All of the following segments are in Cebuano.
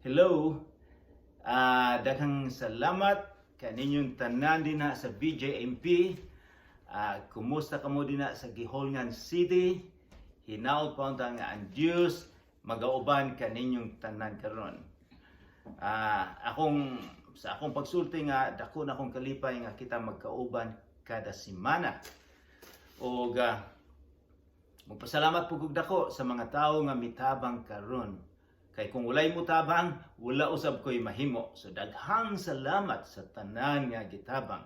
Hello. Daghang salamat kaninyong tanan dinha sa BJMP. Kumusta kamo dinha sa Guihulngan City? Hinaot pa unta nga ang Dios magauban kaninyong tanan karon. Akong sa akong pagsulti nga dako na akong kalipay nga kita magkauban kada semana. Og magpasalamat pud kog dako sa mga tawo nga mitabang karon. Kay kung walay mutabang, wala usab ko'y mahimo. So daghang salamat sa tanan nga gitabang.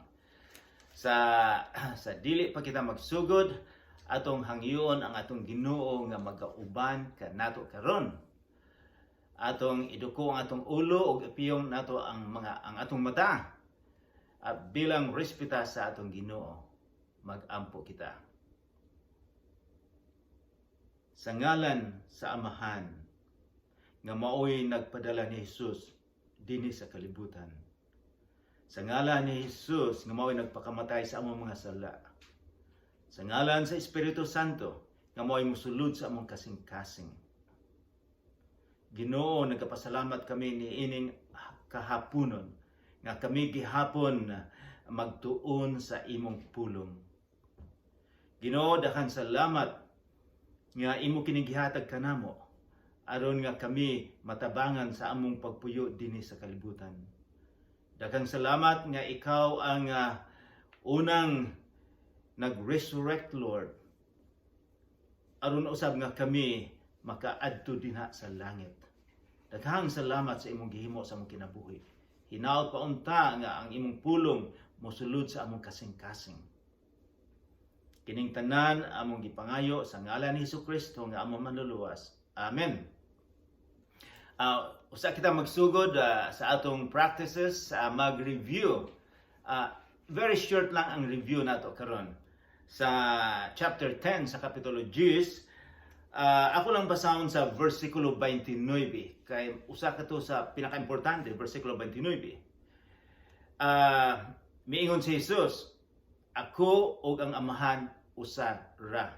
Sa dili pa kita magsugod, atong hangyoon ang atong Ginoo nga magauban kanato karon. Atong iduko ang atong ulo ug ipiyong nato ang atong mata. At bilang respeta sa atong Ginoo, magampo kita. Sa ngalan sa Amahan, nga maoy nagpadala ni Jesus dinhi sa kalibutan. Sa ngalan ni Jesus nga maoy nagpakamatay sa among mga sala. Sa ngalan sa Espiritu Santo nga maoy musulod sa among kasing-kasing. Ginoo, nagapasalamat kami ni ining kahaponon nga kami gihapon magtuon sa imong pulong. Ginoo, daghang salamat nga imo kining gihatag kanamo aron nga kami matabangan sa among pagpuyo dinhi sa kalibutan. Daghang salamat nga ikaw ang unang nag-resurrect, Lord, aron usab nga kami makaadto dinha sa langit. Daghang salamat sa imong gihimo sa among kinabuhi. Hinaot pa unta nga ang imong pulong mosulod sa among kasing-kasing. Kining tanan among gipangayo sa ngalan ni Hesus Kristo nga among manluluwas. Amen. Usa kita magsugod sa atong practices, mag-review. Very short lang ang review nato karon. Sa chapter 10 sa kapitulo 10, ako lang basahon sa versikulo 29 kay usa ka to sa pinaka-importante, versikulo 29. Miingon si Jesus, "Ako ug ang Amahan usa ra."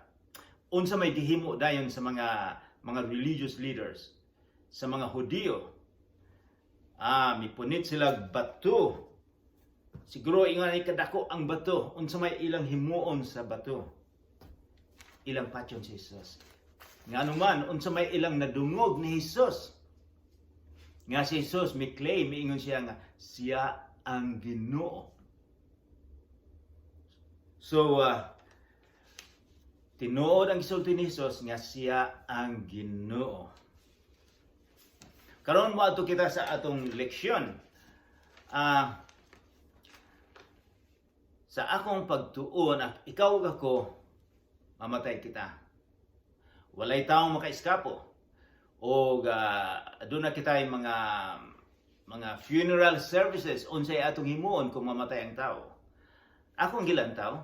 Unsa may gihimo dayon sa mga religious leaders, sa mga Hudiyo? Mipunit sila bato. Siguro ingon ay kadako ang bato. Unsa may ilang himuon sa bato? Ilang patyon si Jesus. Ngano man, unsa may ilang nadungog ni Jesus? Nga si Jesus mi claim, miingon siya nga siya ang Ginoo. So, tinuod ang gisulti ni Jesus nga siya ang Ginoo. Karon moadto kita sa atong leksyon. Sa akong pagtuon, ikaw ug ako, mamatay kita. Walay taong makaiskapo. O doon na kita mga funeral services, unsay atong himuon kung mamatay ang tao. Akong gilantaw,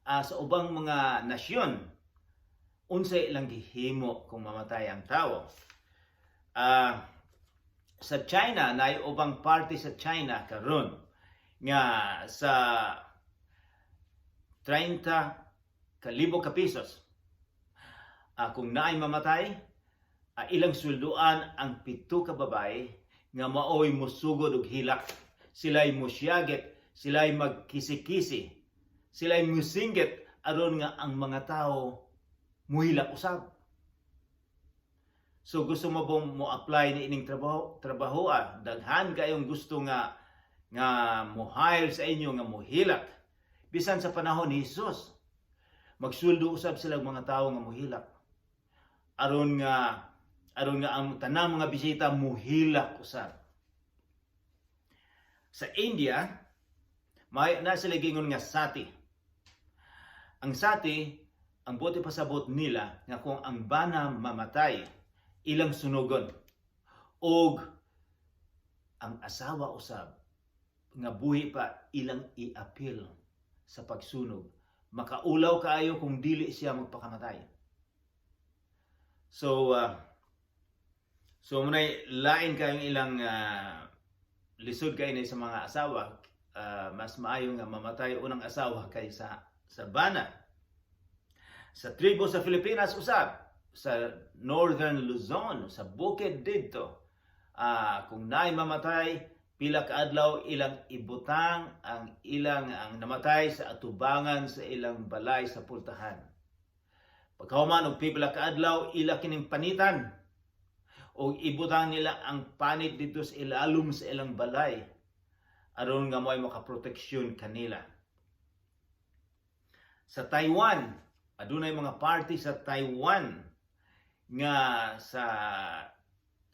sa ubang mga nasyon, unsay ilang gihimo kung mamatay ang tao. Sa China, naay ubang party sa China karon nga sa 30 kalibo ka pesos. Kung naay mamatay, ilang swelduan ang 7 ka babae nga maoy musugod og hilak. Sila'y musyagit, sila'y magkisi-kisi, sila'y musinggit aron nga ang mga tao muhilak usab. So gusto mo bang mo apply ni ining trabaho ah? Daghan kayong gusto nga mo hire sa inyo nga mohilak. Bisan sa panahon ni Jesus, magsweldo usab sila mga tawo nga mohilak. Aron nga ang tanang mga bisita mohilak usab. Sa India, may na sila giingon nga sati. Ang sati, ang buot ipasabot nila nga kung ang bana mamatay, ilang sunugon. Og ang asawa usab nga buhi pa, ilang iapil sa pagsunog. Makaulaw kaayo kung dili siya magpakamatay. So munay lain kayong ilang lisod kay ni sa mga asawa, mas maayo nga mamatay unang asawa kaysa sa bana. Sa tribo sa Pilipinas usab, sa Northern Luzon, sa bukid didto, Kung naay mamatay, pila ka adlaw ilang ibutang ang namatay sa atubangan sa ilang balay sa pultahan. Pagkahuman og pila ka adlaw, ila kining panitan og ibutang nila ang panit dito sa ilalom sa ilang balay aron nga mo'y makaproteksyon kanila. Sa Taiwan, adunay mga party sa Taiwan nga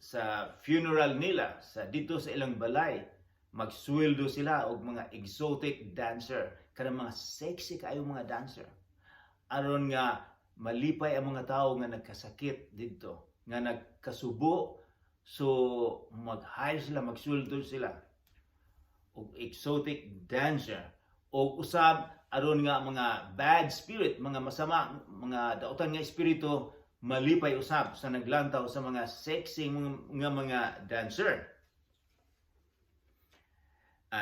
sa funeral nila sa dito sa ilang balay, magsweldo sila og mga exotic dancer, kanang mga sexy kaayo mga dancer, aron nga malipay ang mga tawo nga nagkasakit didto, nga nagkasubo. So mag-hire sila, magsweldo sila og exotic dancer, og usab aron nga mga bad spirit, mga masama, mga dautan nga espiritu, malipay usab sa naglantaw sa mga sexy nga mga dancer.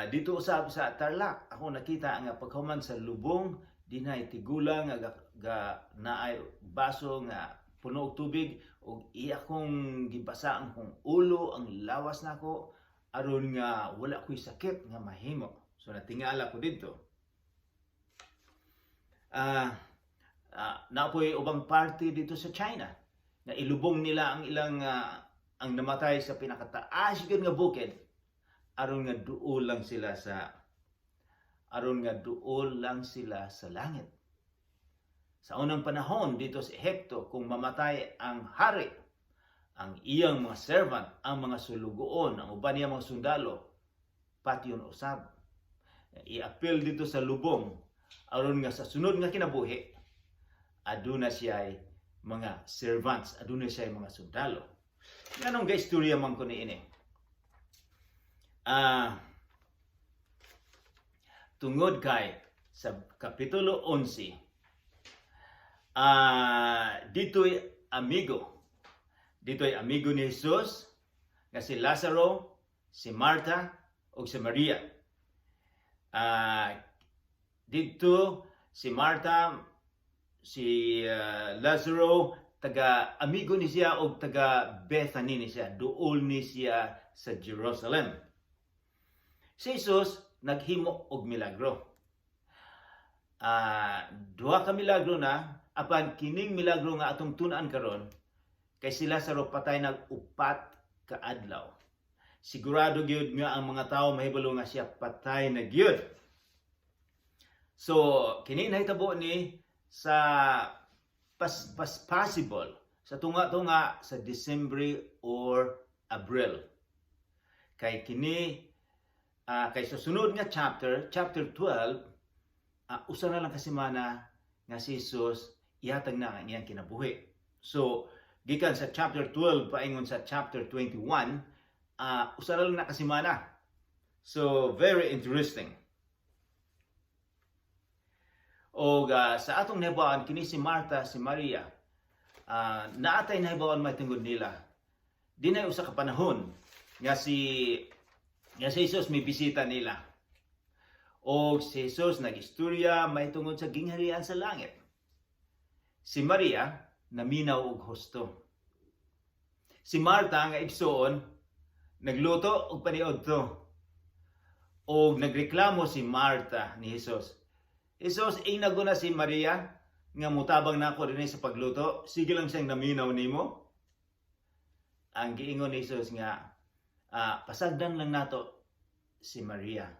Dito usab sa Tarlac, ako nakita nga paghuman sa lubong, dinay tigulang nga ga naay baso nga puno og tubig ug iya kong gibasa ang kong ulo, ang lawas nako, aron nga wala ko'y sakit nga mahimo. So natingala ko didto. Naa poy ubang party dito sa China nga ilubong nila ang ilang ang namatay sa pinakataas gyud nga bukid aron nga duol lang sila sa langit. Sa unang panahon dito sa Ehipto, kung mamatay ang hari, ang iyang mga servant, ang mga sulugoon, ang uban niya mga sundalo, patyon usab. Iapil dito sa lubong aron nga sa sunod nga kinabuhi aduna siya mga servants, aduna siya mga sundalo. Nganong ga-istorya man ko niini? Tungod kay sa Kapitulo 11, dito'y amigo ni Jesus nga si Lazaro, si Martha ug si Maria. Dito si Martha, si Lazaro, taga amigo ni siya og taga Bethany ni siya, duol ni siya sa Jerusalem. Si Jesus naghimo og milagro. Duha ka milagro na, apan kining milagro nga atong tun-an karon, kay si Lazaro patay nag 4 ka adlaw. Sigurado gyud nga ang mga tao mahibalo nga siya patay na gyud. So kini nahitabo ni sa pas possible sa tunga-tunga sa December or Abril. Kay kini kay sa sunod nga chapter, chapter 12, usa na lang ka semana nga si Jesus ihatag na ang iyang kinabuhi. So gikan sa chapter 12 paingon sa chapter 21, usa na lang na ka semana. So very interesting. O sa atong nahibawan, kini si Martha, si Maria, naatay nahibawan may tungod nila. Di na usa ka panahon nga si Jesus may bisita nila. O si Jesus nagistorya may tungod sa gingharian sa langit. Si Maria naminaw og husto. Si Martha nga igsuon nagluto og paniudto. Og nagreklamo si Martha ni Jesus. "Jesus, ingna na si Maria nga mutabang nako dinhi sa pagluto, sige lang siyang naminaw nimo." Ang giingon ni Jesus nga pasagdan lang nato si Maria.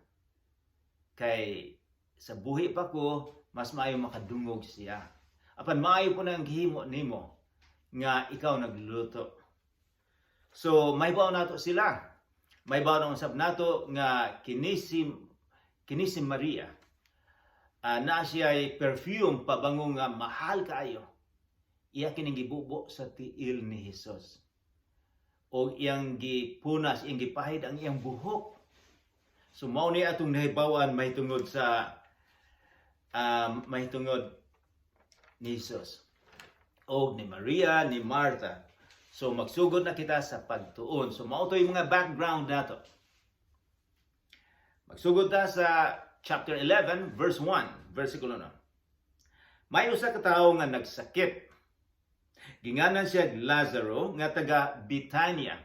Kay sa buhi pa ko, mas maayo makadungog siya. Apan maayo po na ang gihimo nimo nga ikaw nagluto. So may nato sila. May na usab nato nga kini si Maria naa siya ay perfume, pabango nga mahal kaayo. Iya kining gibubo sa tiil ni Jesus. O iyang gipunas, iyang gipahid ang iyang buhok. So mao ni atong nahibawan mahitungod ni Jesus o ni Maria, ni Martha. So magsugod na kita sa pagtuon. So mao to yung mga background nato. Magsugod ta sa chapter 11 verse 1, versikulo 1. May usa ka tawo nga nagsakit. Ginganan siya Lazaro nga taga Bitania.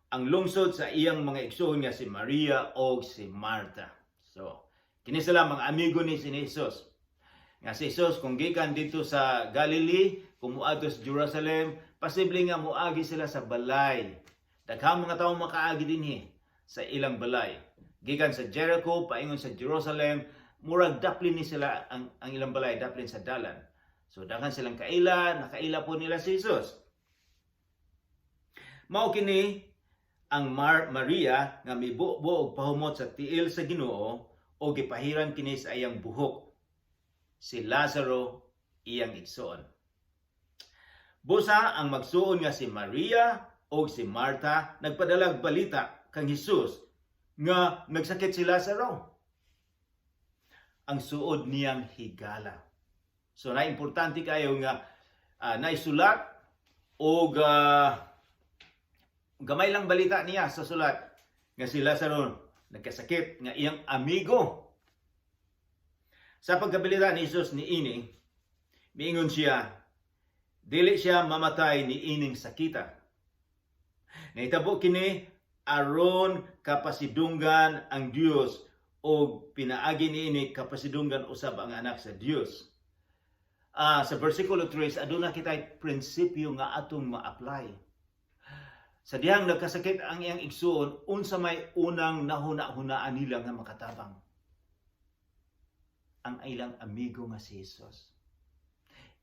Ang lungsod sa iyang mga igsoon nga si Maria o si Marta. So, kini sila mga amigo ni si Jesus. Nga si Jesus kung gikan dito sa Galilee, kung muadto sa Jerusalem, posible nga muagi sila sa balay. Daghang mga tawo makaagi dinhi sa ilang balay. Gikan sa Jericho paingon sa Jerusalem, murag daplin ni sila ang ilang balay, daplin sa dalan. So daghan silang kaila, nakaila po nila si Jesus. Mao kini ang Maria nga mibubo og pahumot sa tiil sa Ginoo o gipahiran kini sa iyang buhok. Si Lazaro iyang igsoon. Busa ang magsuon nga si Maria o si Marta nagpadalag balita kang Jesus nga nagsakit si Lazaro. Ang suod niyang higala. So na importante kayo nga naisulat og gamay lang balita niya sa sulat nga si Lazaro nagkasakit nga iyang amigo. Sa pagkabilita ni Jesus ni ini, miingon siya, dili siya mamatay ni ining sakita. Nahitabo kini aron kapasidunggan ang Dios o pinaagi niini kapasidunggan usab ang anak sa Dios. Sa versikulo 3, aduna kita'y prinsipyo nga atong ma-apply. Sa dihang nagkasakit ang iyang igsuon, unsa may unang nahuna-hunaan nila nga makatabang? Ang ilang amigo nga si Jesus.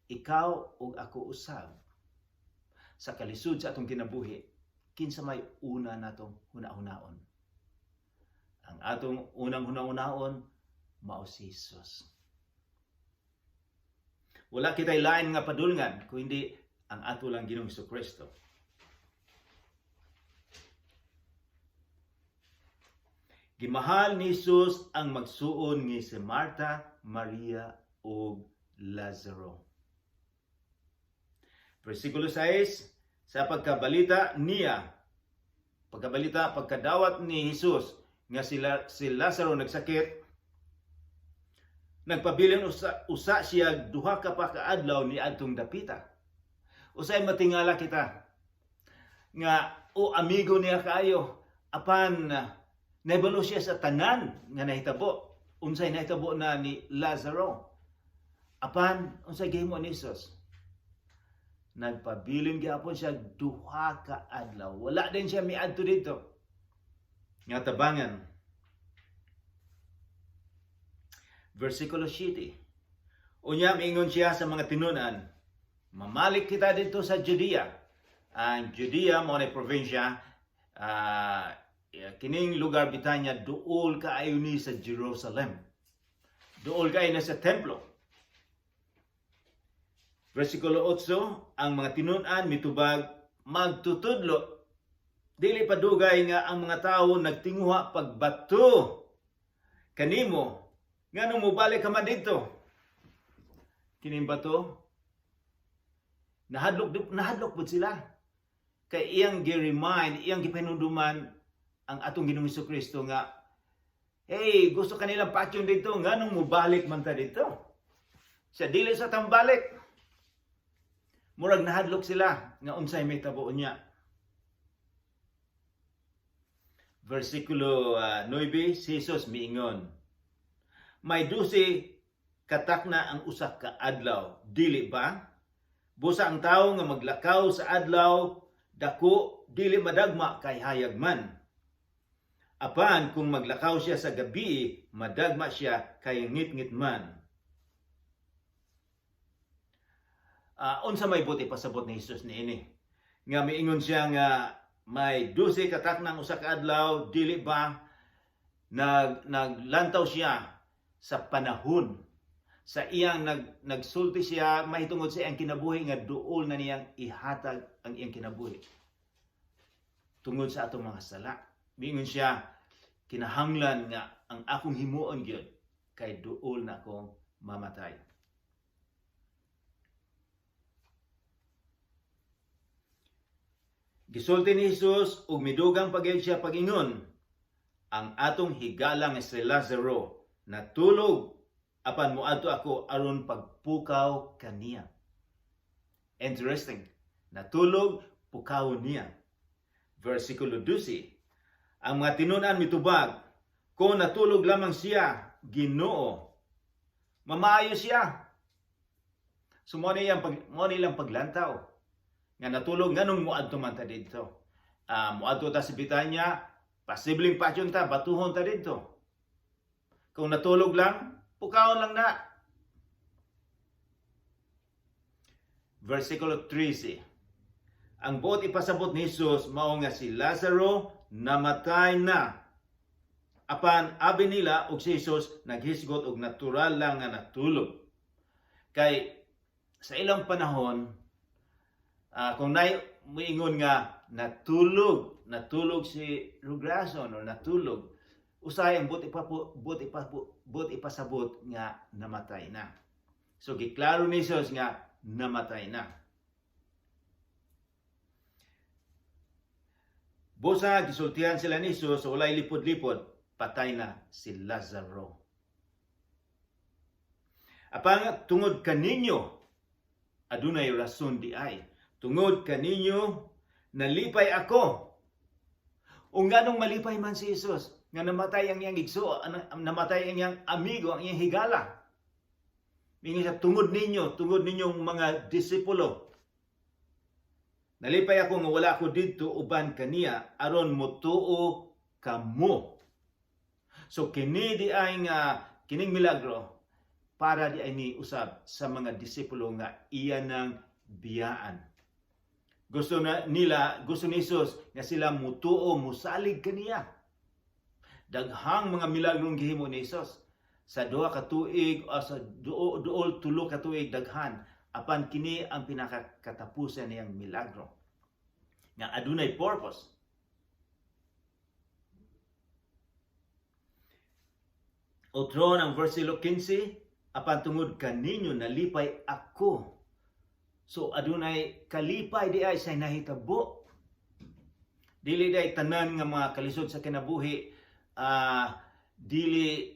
Ikaw ug ako usab sa kalisod sa atong kinabuhi, kinsa may una natong huna-hunaon? Ang atong unang huna-hunaon mao si Jesus. Wala kita'y lain nga padulngan kung hindi ang ato lang Ginoong Kristo. Gimahal ni Jesus ang magsuon nga si Marta, Maria ug Lazaro. Versikulo 6, sa pagkabalita niya, pagkabalita, pagkadawat ni Jesus nga si Lazaro nagsakit, nagpabilin usa siya 2 ka pa kaadlaw ni adtong dapita. Usay matingala kita nga o amigo niya kaayo, apan nahibalo siya sa tanan nga nahitabo. Unsay nahitabo na ni Lazaro. Apan unsay gihimo ni Jesus? Nagpabilin gyapon siya 2 ka adlaw. Wala din siya miadto dito nga tabangan. Versikulo 7. Unya miingon siya sa mga tinunan, mamalik kita dito sa Judea. Ang Judea mao ni probinsya, kining lugar Bitanya duol kaayo ni sa Jerusalem. Duol kaayo na sa templo. Versikulo 8, ang mga tinunan mitubag, magtutudlo. Dili pa dugay nga ang mga tawo nagtinguha pagbato kanimo, nganong mobalik ka man didto? Kining bato, nahadlok, nahadlok pud sila. Kay iyang gi-remind, iyang gipahinumduman ang atong Ginoong Kristo nga, hey, gusto kanilang patyon dito, nganong mobalik man ta dito? Sa dili sa tambalik. Murag nahadlok sila nga unsay may tabo niya. Versikulo 9, si Jesus miingon, may 12 katakna ang usa ka adlaw, dili ba? Busa ang tawo nga maglakaw sa adlaw dako dili madagma kay hayag man. Apan kung maglakaw siya sa gabi, madagma siya kay ngit-ngit man. Unsa may buti pasabot ni Jesus niini? Nga miingon siya nga may 12 kataknang usa ka adlaw, dili ba? Naglantaw siya sa panahon. Sa iyang nagsulti siya mahitungod sa iyang kinabuhi nga duol na niyang ihatag ang iyang kinabuhi tungod sa atong mga sala. Miingon siya, kinahanglan nga ang akong himuon gyud kay duol na akong mamatay. Gisulti ni Jesus ug midugang pagyud siya pag-ingon, ang atong higala nga si Lazaro natulog, apan moadto ako aron pagpukaw kaniya. Interesting. Natulog, pukaw niya. Versikulo 12. Ang mga tinunan mitubag, "Kung natulog lamang siya, Ginoo, mamaayo siya." So mo ni ilang paglantaw. Nga natulog, nganong muadto man ta didto? Muadto ta sa Bitanya, posibleng patyon ta, batuhon ta didto. Kung natulog lang, pukawon lang na. Versikulo 13. Ang buot ipasabot ni Jesus mao nga si Lazaro namatay na. Apan abi nila og si Jesus naghisgot og natural lang nga natulog. Kay sa ilang panahon, kung nay muingon nga natulog, natulog si Rugrason or natulog, usahay ang buot ipasabot nga namatay na. So giklaro ni Jesus nga namatay na. Busa gisultihan sila ni Jesus, walay lipod-lipod, patay na si Lazaro. Apan tungod kaninyo, adunay rason di ay. Tungod kaninyo, nalipay ako. O nganong malipay man si Jesus nga namatay ang iyang igso, namatay ang iyang amigo, ang iyang higala? Mingon siya, tungod ninyo, tungod ninyong mga disipulo. Nalipay ako nga wala ako didto uban kaniya aron motuo kamo. So kini di ay nga kining milagro para di ay ni usab sa mga disipulo nga iya nang biyaan. Gusto na nila, gusto ni Jesus nga sila mutuo, musalig kaniya. Daghang mga milagrong gihimo ni Jesus sa 2 ka tuig o sa duol 3 ka tuig, daghan, apan kini ang pinakakatapusan niyang milagro nga adunay purpose. Otro ng versikulo 15, apan tungod kaninyo nalipay ako. So adunay kalipay di ay sa nahitabo. Dili day tanan nga mga kalisod sa kinabuhi, dili,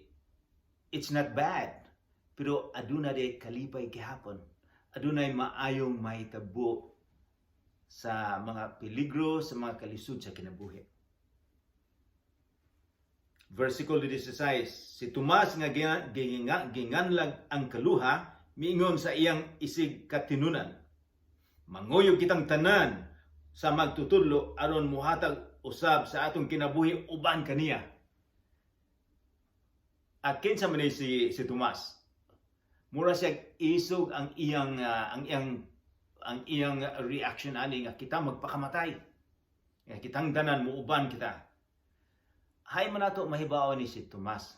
it's not bad. Pero aduna day kalipay gihapon. Adunay maayong mahitabo sa mga peligro, sa mga kalisod sa kinabuhi. Versikulo 16, si Tomas nga ginganlag ang kaluha, miingon sa iyang isig katinunan, "Manguyog kitang tanan sa magtutudlo aron muhatag usab sa atong kinabuhi uban kaniya." At kinsa man ni si Tomas? Mura siya isog ang iyang reaction ani nga kita magpakamatay. Nga kitang tanan muuban kita. Hay man nato mahibaw ni si Tomas.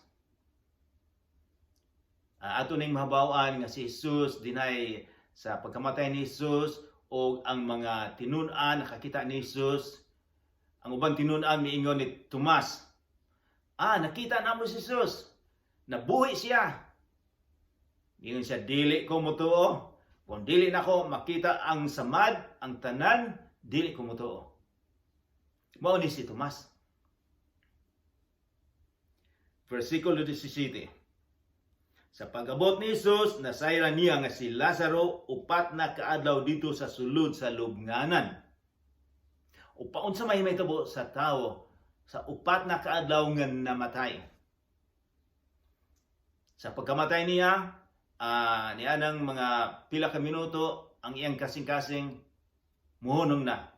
Ato ning mahibaw-an nga si Jesus dinay sa pagkamatay ni Jesus o ang mga tinun-an nakakita ni Jesus. Ang ubang tinun-an miingon ni Tomas, "Ah, nakita namo si Jesus. Nabuhi siya." Ingon siya, "Dili ko motuo. Kung dili nako makita ang samad, ang tanan, dili ko motuo." Mao ni si Tomas. Versikulo 17. Sa pag-abot ni Jesus, nasayran niya nga si Lazaro 4 na kaadlaw didto sa sulod sa lubnganan. Upa unsa may mahitabo sa tao sa 4 na kaadlaw nga namatay? Sa pagkamatay niya, nianang mga pila ka minuto, ang iyang kasing-kasing muhunong na.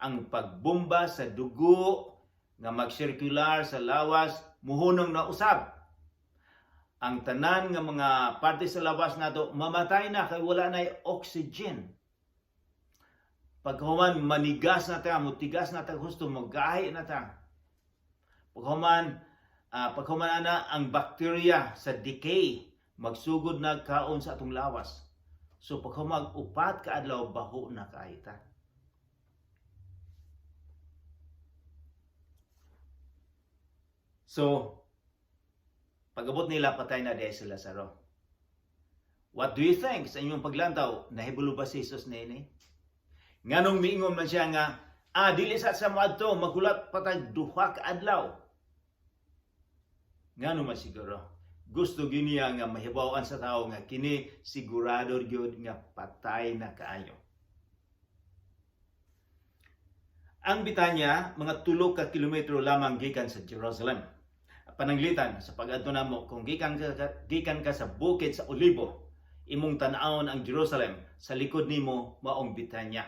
Ang pagbomba sa dugo nga magsirkular sa lawas muhunong na usab. Ang tanan nga mga parte sa lawas nato mamatay na kay wala na oxygen. Pagkahuman, manigas na ta, mutigas na ta husto, magahi na ta. Pagkahuman ana, ang bakterya sa decay magsugod na kaon sa atong lawas. So pagkahuman 4 ka adlaw, baho na kaayo ta. So, pag-abot nila, patay na diay si Lazaro. What do you think sa inyong paglantaw? Nahibalo ba si Jesus niini? Nganong miingon man siya nga, dili sa moadto, maghulat pa tag 2 ka adlaw? Ngano man siguro? Gusto giniya nga mahibaw-an sa tao nga kini sigurado gyud nga patay na kaayo. Ang Bitanya, mga 3 ka kilometro lamang gikan sa Jerusalem. Pananglitan, sa pag-adto namo, kung gikan ka sa bukid sa Olibo, imong tan-awon ang Jerusalem, sa likod nimo maong Bitanya.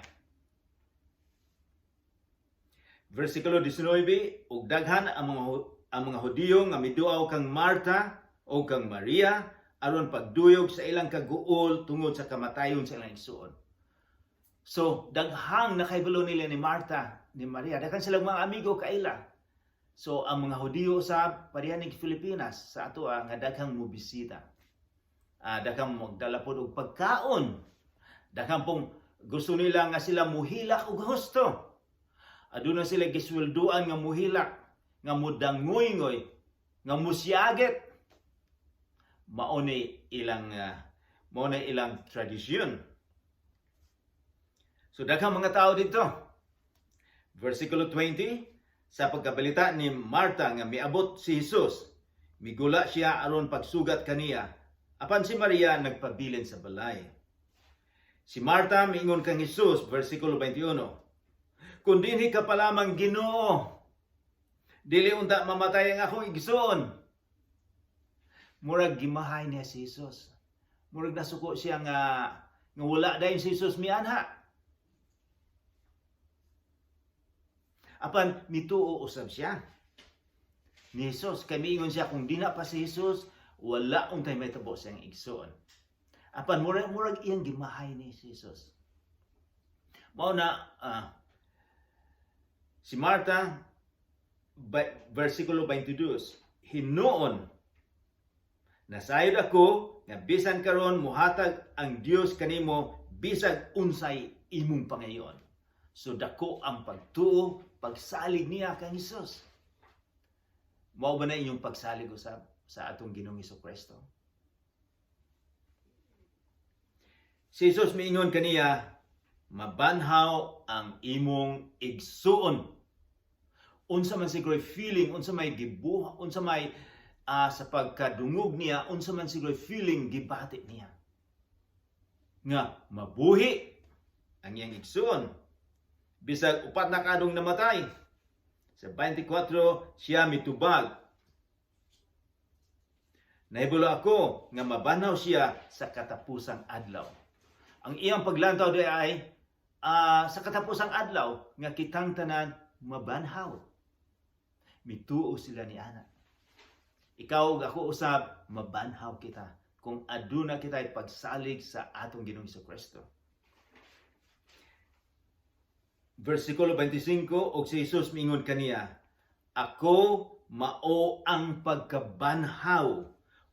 Versikulo 19, ug daghan ang mga Hudiyo nga miduaw kang Marta o kang Maria aron pagduyog sa ilang kaguol tungod sa kamatayon sa ilang igsuon. So, daghang nakahibalo nila ni Marta, ni Maria. Daghan silang mga amigo kaila. So, ang mga Hudiyo sa pareha Pilipinas sa ato nga daghang mobisita. Daghang magdala pod og pagkaon. Daghang pong gusto nila nga sila muhilak og husto. Aduna sila gisweldoan nga muhilak, nga mudangoy-ngoy, nga musiyagit. Mao ni ilang tradisyon. So daghang mga tao dito. Versikulo 20, sa pagkabalita ni Marta nga miabot si Jesus, migula siya aron pagsugat kaniya. Apan si Maria nagpabilin sa balay. Si Marta miingon kang Jesus, versikulo 21, "Kung dinhi ka pa lamang, Ginoo, dili unta mamatay ang akong igsoon." Murag gimahay niya si Jesus. Murag nasuko siya nga wala dayon si Jesus mianha. Apan mituo usab siya ni Jesus. Kay miingon siya kung dina pa si Jesus, wala untay mahitabo sa iyang igsoon. Apan murag iyang gimahay ni Jesus. Mao na si Marta, versikulo 22, "Hinuon, nasayod ako nga bisan karon muhatag ang Dios kanimo bisag unsay imong pangayoon." So dako ang pagtuo, pagsalig niya kang Hesus. Mao ba na inyong pagsalig usab sa atong Ginoong Kristo? Si Jesus miingon kaniya, "Mabanhaw ang imong igsuon." Unsa man siguro feeling, unsa may gibuha, unsa may sa pagkadungog niya, unsa man siguro feeling gibati niya nga mabuhi ang iyang igsuon bisag 4 na kaadlong namatay. Sa 24 siya mitubag, "Nahibalo ako nga mabanhaw siya sa katapusang adlaw." Ang iyang paglantaw di ay sa katapusang adlaw nga kitang tanan mabanhaw. Mituo sila ni ana. Ikaw ug ako usab, mabanhaw kita kung aduna kita pagsalig sa atong Ginoong Kristo. Versikulo 25, og si Jesus miingon kaniya, "Ako mao ang pagkabanhaw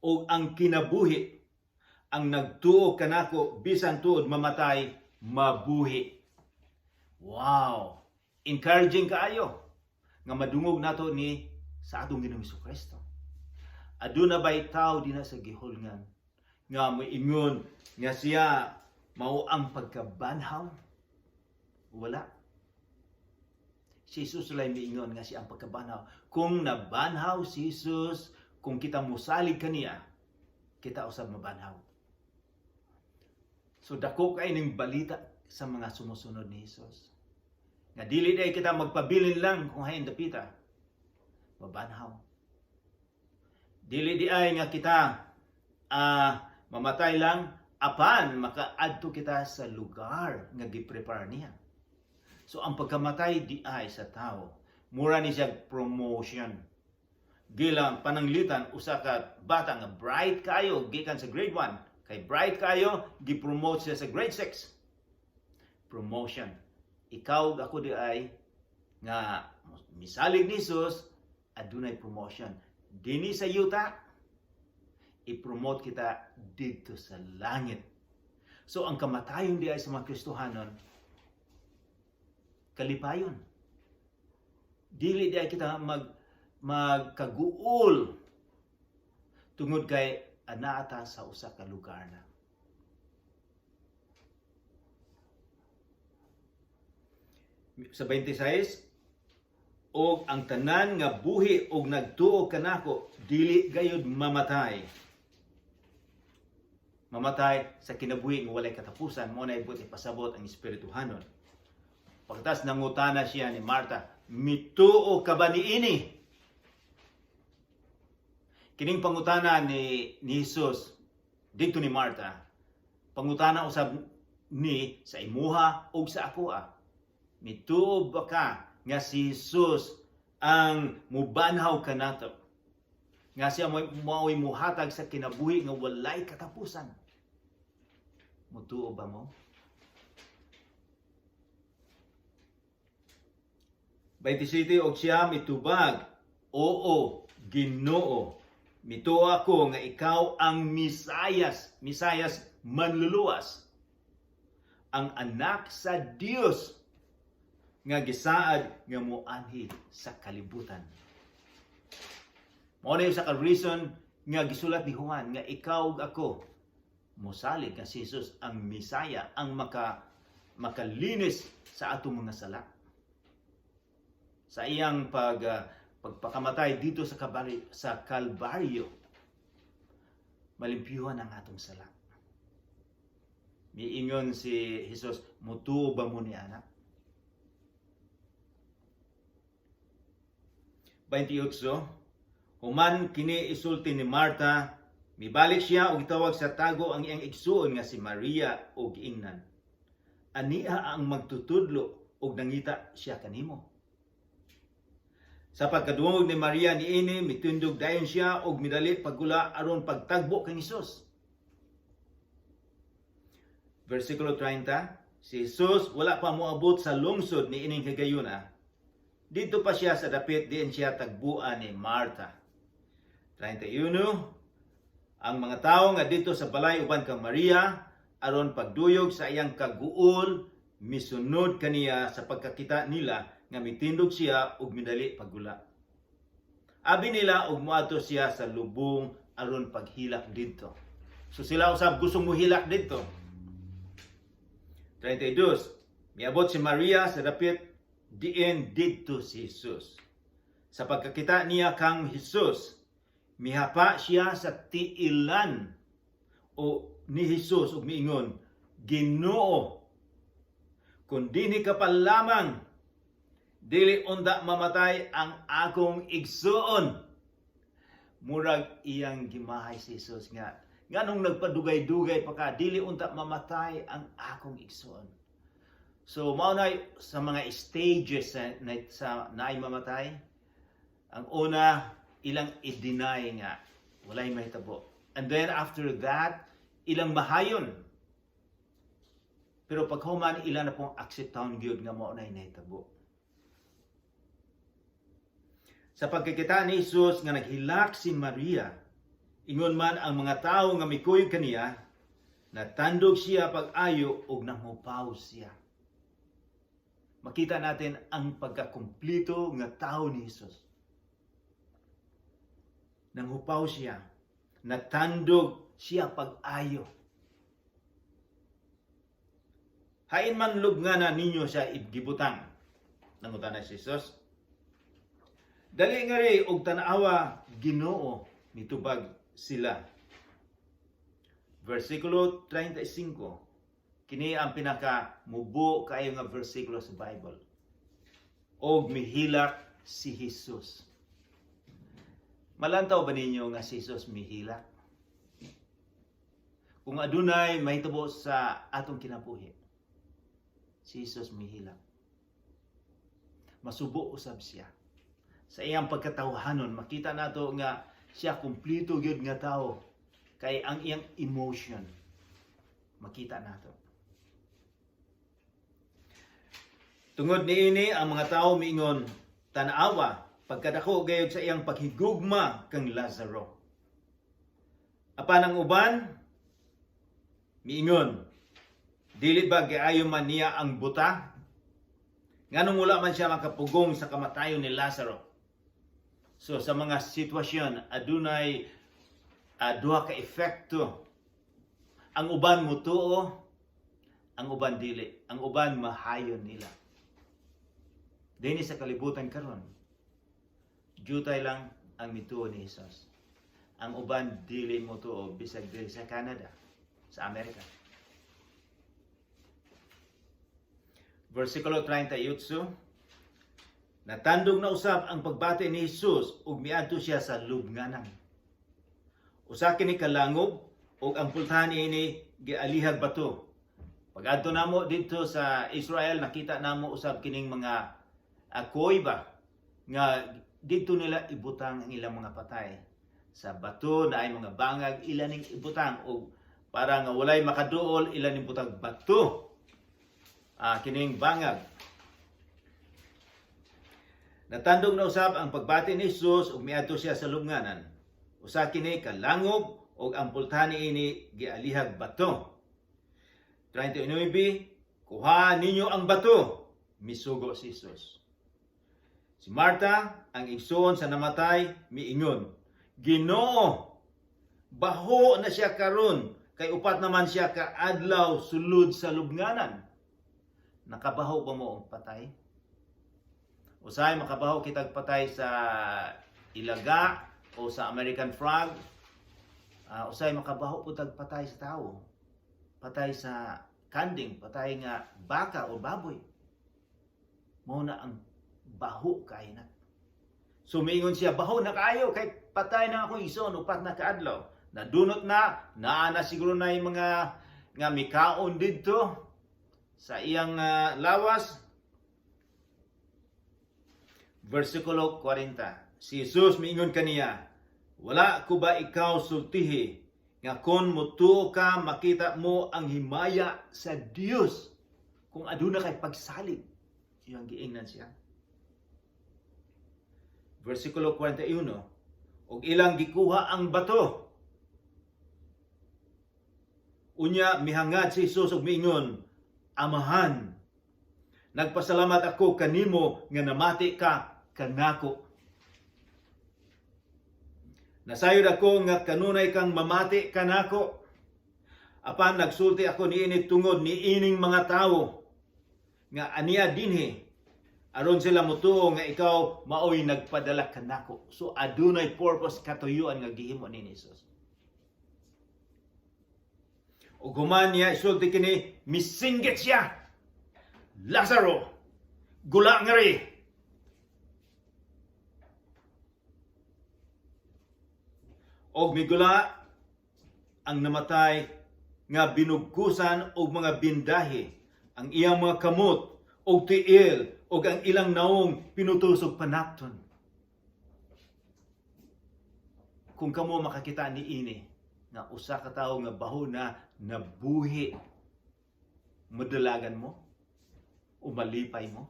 ug ang kinabuhi. Ang nagtuo kanako, bisan tuod mamatay, mabuhi." Wow! Encouraging kaayo nga madungog nato ni sa atong Ginoong Kristo. Aduna bay tao dinha sa gihulngan nga moingon nga siya mao ang pagkabanhaw? Wala. Si Jesus lay miingon nga siya ang pagkabanhaw. Kung nabanhaw si Jesus, kung kita musalig kaniya, kita usab mabanhaw. So dako kay ning balita sa mga sumusunod ni Jesus. Nga dili day kita magpabilin lang kung hain dapita. Mabanhaw. Dili di ay nga kita mamatay lang, apan makaadto kita sa lugar nga gi-prepare niya. So ang pagkamatay di ay sa tao, mura ni siya promotion. Gilang pananglitan usa ka bata nga bright kayo gikan sa grade 1, kay bright kayo, gi-promote siya sa grade 6. Promotion. Ikaw ug ako di ay nga misalig ni Jesus, adunay promotion. Dini sa yuta, i-promote kita didto sa langit. So ang kamatayon di ay sa mga Kristohanon, kalipayon. Dili di ay kita magkaguol tungod kay anaata sa usa ka lugar na. Sa 26, og ang tanan nga buhi og nagtuo kanako dili gayud mamatay. Mamatay sa kinabuhi nga walay katapusan, mo na ibot ipasabot ang espirituhanon. Pagkatapos nangutana siya ni Marta, "Mituo ka ba niini?" Kining pangutana ni Jesus didto ni Marta, pangutana usab ni sa imuha ug sa akoa. Mituo ba ka nga si Jesus ang mubanhaw kanato? Nga siya mao'y muhatag sa kinabuhi nga walay katapusan? Mutuo ba mo? 27 og 9 mitubag, "Oo, Ginoo. Mituo ako nga ikaw ang Misayas, Misayas manluluwas, ang anak sa Dios nga gisaad nga moanhi sa kalibutan." Mao na sa ka reason nga gisulat ni Juan nga ikaw ug ako mosalig nga si Jesus ang Misaya, ang makalinis sa atong mga sala. Sa iyang pagpakamatay didto sa Kalbaryo, malimpyuhan ang atong sala. Miingon si Jesus, "Mutuo ba mo ni ana?" 28. Human kini isulti ni Marta, mibalik siya ug gitawag sa tago ang iyang igsuon nga si Maria ug giingnan, "Ania ang magtutudlo ug nangita siya kanimo." Sa pagkadungog ni Maria niini, mitindog dayon siya ug midali paggula aron pagtagbo kang Hesus. Versikulo 30, si Jesus wala pa moabot sa lungsod niining higayuna. Didto pa siya sa dapit diin siya tagbuan ni Marta. 31, ang mga tawo nga didto sa balay uban kang Maria aron pagduyog sa iyang kaguol misunod kaniya sa pagkakita nila nga mitindog siya ug midali paggula. Abi nila og moadto siya sa lubong aron paghilak didto. So sila usab gusto mohilak didto. 32. Miabot si Maria sa dapit diin didto si Jesus. Sa pagkakita niya kang Jesus, mihapa siya sa tiilan o ni Jesus ug miingon, "Ginoo, kung dinhi ka pa lamang, dili unta mamatay ang akong igsuon." Murag iyang gimahay si Jesus nga, "Nganong nagpadugay-dugay pa ka? Dili unta mamatay ang akong igsuon." So mao na sa mga stages sa naay mamatay. Ang una, ilang i-deny nga walay mahitabo. And then after that, ilang mahayon. Pero paghuman, ila na pong acceptahon gyud nga mao na nahitabo. Sa pagkakita ni Jesus nga naghilak si Maria, ingon man ang mga tawo nga mikuyog kaniya, natandog siya pag-ayo ug nanghupaw siya. Makita natin ang pagkakumplito nga tao ni Jesus. Nanghupaw siya, natandog siya pag-ayo. "Hain man lubngana ninyo siya gibutang?" nangutana si Jesus. "Dali ngari og tan-awa, Ginoo," mitubag sila. Versikulo 35. Kini ang pinaka mubo kaayo nga versikulo sa Bible. Og mihilak si Jesus. Malantaw ba ninyo nga si Jesus mihilak? Kung adunay mahitabo sa atong kinabuhi, si Jesus mihilak. Masubo usab siya. Sa iyang pagkatawhanon, makita nato nga siya kumpleto gyud nga tao. Kay ang iyang emotion, makita nato. Tungod niini ang mga tao miingon, "Tan-awa, pagkadako gayud sa iyang paghigugma kang Lazaro." Apan ang uban miingon, "Dili ba giayo man niya ang buta? Nganong wala man siya makapugong sa kamatayon ni Lazaro?" So sa mga sitwasyon adunay duha ka epekto. Ang uban mutuo, ang uban dili. Ang uban mahayon nila. Dinhi sa kalibutan karon, jutay lang ang mituo ni Jesus. Ang uban dili motuo bisag diri sa Canada, sa Amerika. Versikulo 38. Natandog na usab ang pagbati ni Jesus ug miadto siya sa lubnganan. Usa kini kalangob ug ang pultahan niini gialihag bato. Pag-adto namo didto sa Israel, nakita namo usab kining mga kuweba nga didto nila ibutang ang ilang mga patay. Sa bato na ay mga bangag ila ning ibutang og para nga walay makaduol, ila ning butang bato. Kining bangag. Natandog na usab ang pagbati ni Jesus ug miadto siya sa lubnganan. Usa kini kalangob ug ang pultahan niini gialihag bato. 39. "Kuha ninyo ang bato," misugo si Jesus. Si Marta, ang igsoon sa namatay, miingon, "Ginoo, baho na siya karon kay 4 naman siya ka adlaw sulod sa lubnganan." Nakabaho ba mo og patay? Usahay makabaho kitag patay sa ilaga o sa American frog. Usahay makabaho pud tag patay sa tao. Patay sa kanding, patay nga baka o baboy. Mao na ang baho kay na. So miingon siya, "Baho na kaayo kay patay na akong igsoon, 4 na kaadlaw." Nadunot na, naa na siguro na yung mga nga mikaon didto sa iyang lawas. Versikulo 40. Si Jesus miingon kaniya, "Wala ko ba ikaw sultihi nga kon mutuo ka, makita mo ang himaya sa Dios?" Kung aduna kay pagsalig, iyang giingnan siya. Versikulo 41. Ug ilang gikuha ang bato. Unya mihangad si Jesus ug miingon, "Amahan, nagpasalamat ako kanimo nga namati ka kanako. Nasayod ako nga kanunay kang mamati kanako. Apan nagsulti ako niini tungod niining mga tawo nga ania dinhi, aron sila mutuo nga ikaw maoy nagpadala kanako." So adunay purpose, katuyuan nga gihimo ni Jesus. Ug human niya isulti kini, misinggit siya, "Lazaro, gula ngari!" Og migula ang namatay nga binugkusan og mga bindahi ang iyang mga kamot og tiil, og ang ilang naong pinutos og panapton. Kung kamo makakita ni ini nga usa ka tawo nga baho na nabuhi, madalagan mo o malipay mo?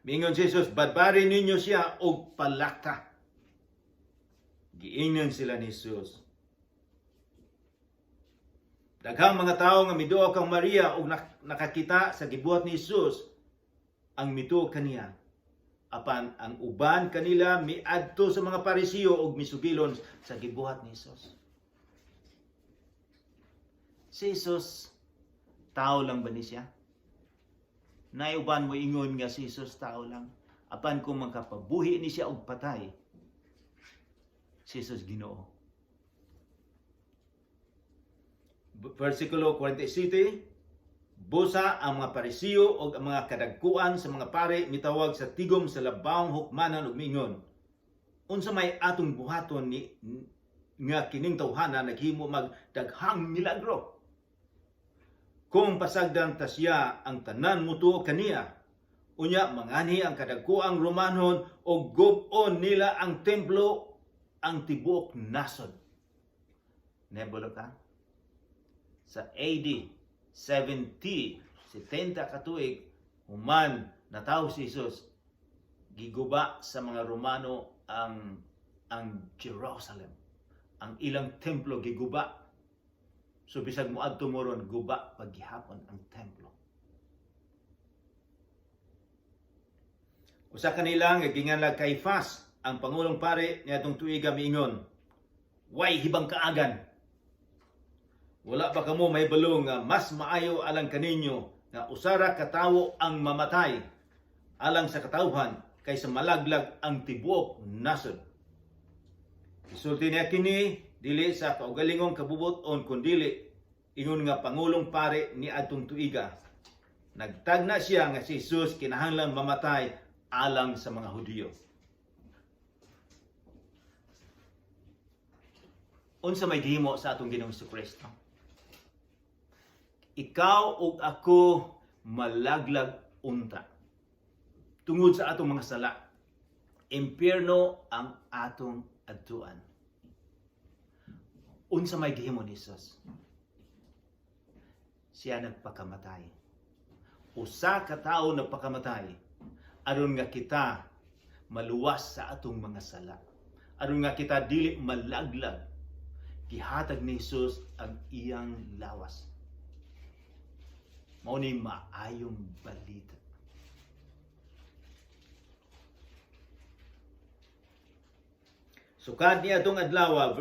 Mingon si Jesus, "Badbari ninyo siya og palakta." Giingnan sila ni Jesus. Daghang mga tawo nga miduo kang Maria og nakakita sa gibuhat ni Jesus ang mituo kaniya. Apan ang uban kanila miadto sa mga Parisiyo og misugilon sa gibuhat ni Jesus. Si Jesus, tao lang ba ni siya? Naay uban mo ingon nga si Jesus tao lang. Apan kung makapabuhi ni siya og patay, si Jesus Ginoo. Versikulo 47. Busa ang mga Parisiyo og ang mga kadagkuan sa mga pare mitawag sa tigom sa labawng hukmanan ug miingon, "Unsa may atong buhaton ni nga kining tawhana naghimo mag daghang milagro? Kung pasagdan ta siya, ang tanan mutuo kaniya. Unya manganhi ang kadagkuang Romanhon og gub-on nila ang templo, ang tibuok nasod." Nebolo ka? Sa AD 70, 70 katuig human natawo si Jesus, giguba sa mga Romano ang Jerusalem. Ang ilang templo giguba. So bisag moadto mo ron, guba paghihapon ang templo. Usa kanila nga ginganlag Kaifas, ang pangulong pare niadtong tuiga, miingon, "Way hibang kaagan. Wala ba kamo mahibalo nga mas maayo alang kaninyo nga usara ka tawo ang mamatay alang sa katawhan kaysa malaglag ang tibuok nasod?" Isulti niya kini dili sa kaugalingong kabubut-on kundili ingon nga pangulong pare ni adtong tuiga. Nagtagna siya nga si Jesus kinahanglan mamatay alang sa mga Hudiyo. Unsa may gihimo sa atong Ginoong Kristo? Ikaw ug ako malaglag unta tungod sa atong mga sala. Impierno ang atong adtuan. Unsa may gihimo ni Jesus? Siya nagpakamatay. Usa ka tawo nagpakamatay aron nga kita maluwas sa atong mga sala. Aron nga kita dili malaglag. Gihatag ni Jesus ang iyang lawas. Mao ni maayong balita. Sukad niya atong adlaw,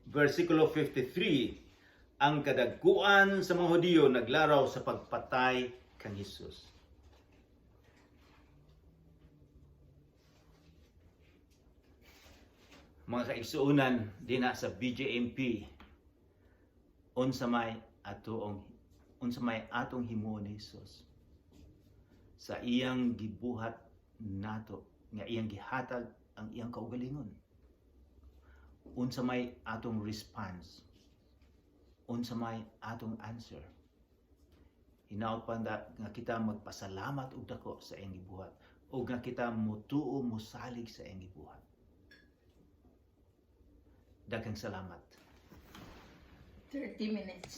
versikulo 53, ang kadagkuan sa mga Hudiyo naglaraw sa pagpatay kang Hesus. Mga kaigsuonan dinha sa BJMP, unsa may atong himuon ni Hesus sa iyang gibuhat nato nga iyang gihatag ang iyang kaugalingon? Unsa may atong response? Unsa may atong answer? Hinaot pa nga kita magpasalamat og dako sa iyang gibuhat ug nga kita mutuo, mosalig sa iyang gibuhat. Daghang salamat. 30 minutes.